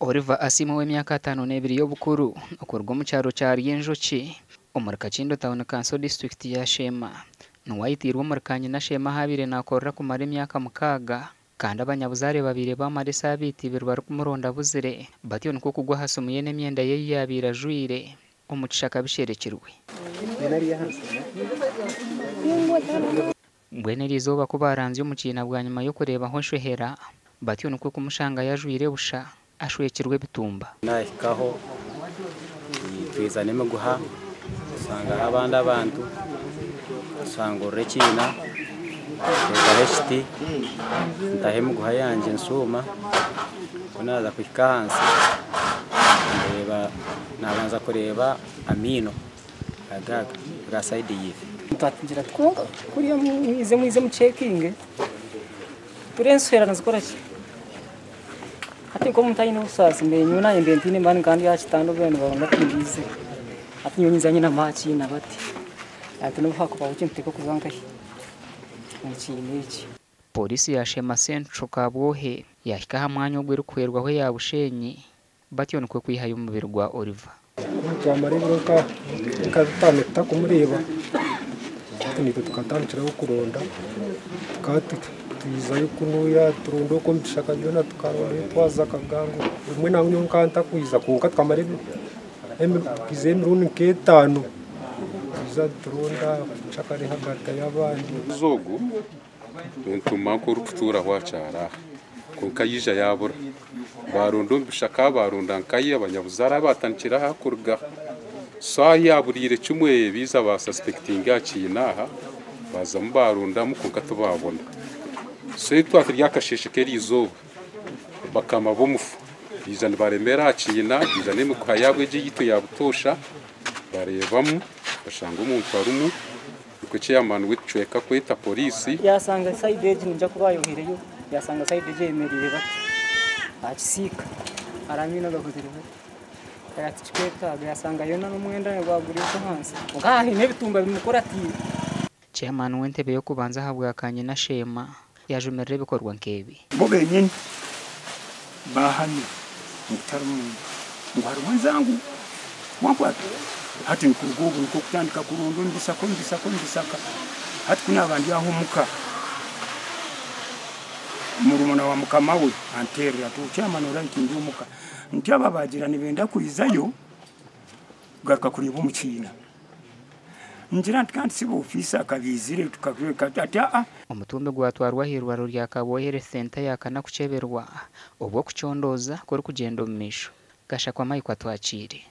Oliver Asiimwe ow'emyaka 52 y'obukuru okuruga omu kyaro kya Ryenjoki omuri Kakindo Town Council disiturikiti ya Sheema niwe aitiirwe omuri Kanyinasheema ahu abaire naakorera kumara emyaka mukaaga kandi abanyabuzaare babaire baamara esaabiiti ibiri barikumuronda abuzire batyo nikwo kugwa aha simu ye n'emyenda ye ei yaabaire ajwaire omu kishaka bisherekirwe. Mbwenu eriizooba ku baaranzya omu kiina bwanyima y'okureebaho enshohera, batyo nikwo kumushangayo ajwaire busha, ashwekirwe ebitumba. Nahikaho twija n'emiguha tushangaho abandi abantu tushangurura ekiina tuteekaho ekiti ntaho emiguha yangye nshuuma ku naaza kuhika ahansi ndeeba nabanza kureeba amaino aga aga sayidi y'eife. Twatugira ati kwonka kuriya mwize mwize mucekinge turebe enswera nizikora ki. Hati nk'omuntu aine obusaasi mbaire nyowe naanye mbaire ntaine maani nkaba ndi aha kitanda obwo nibaronda tindiizire. Hati nyowe nyija nyinami aha kiina bati, hati nobu hakubaho ki nituteekwa kuza nkahi omu kiina eki. Pooriisi ya Sheema Central Kabwohe yaahika aha mwanya ogu erikuhwerwaho eya Bushenyi batyo nikwo kwihayo omubiri gwa Oliver. Twamara ebiro nka bitaano tutakumureeba, hati naitwe tukatandikiraho kuronda, tukaba twizayo kunuya turonda okwo omu bishaka byona tukarondayo twaza Kagango, obumwe nangwa nyowe nkaba ntakwija kwonka tukamara tukaizayo emirundi nk'etaano twija nituronda nshaka rihagata y'abandi. Omukazi ogu nintuma nk'orikutuuraho aha kyaro aha kwonka yaija yaabura. Baaronda omu bishaka baaronda nkahi abanyabuzaare abaatandikire aha kuruga. So ahu yaaburiire kimwe baija baasuspectinga aha kiina aha baazamu baarondamu kwonka tibaabona. So ei twaba turi aha kasheeshe k'eriizooba bakama b'omufu baija nibaremeera aha kiina baija n'emiguha yaabo egi eyaitu eya butoosha bareebamu bashanga omuntu arimu. Nikwo chairman w'ekicweka kweta poriisi. Yaasanga sayidi egi ningira ku baayohireyo, yaasanga sayidi egi eyemereire bati aha kisiika hariho amaino gakozire gati yaagira tikikwetaaga yaasangayo n'omwenda gwaguriise ahansi kwonka haine ebitumba bimukuratiire. Chairman w'entebe y'okubanza ahabwa Kanyinasheema yaajumirira ebikorwa nk'ebi. Bo benyini baahamya ngu tiharimu muntu, ngu harimu enjangu. Wankwata? Hati nikuruga obwo nikwo kutandika kuronda omu bisaka, omu bisaka, omu bisaka. Hati ku naaba ndi aho omuka, murumuna wa mukama we anteerera ati, Chairman orahi tindi omuka. Nti aba baagira nibenda kwizayo kugaruka kureeba omu kiina. Ngira nti kandi siba ofiisa akabaizire tukabireka ati aa. Omutumbi gwatwarwa ah'eirwariro rya Kabwohe Health Centre yakana kukyeberwa obwo okucondooza kurikugyenda omu maisho. Gashakwa Mike Atwakiire.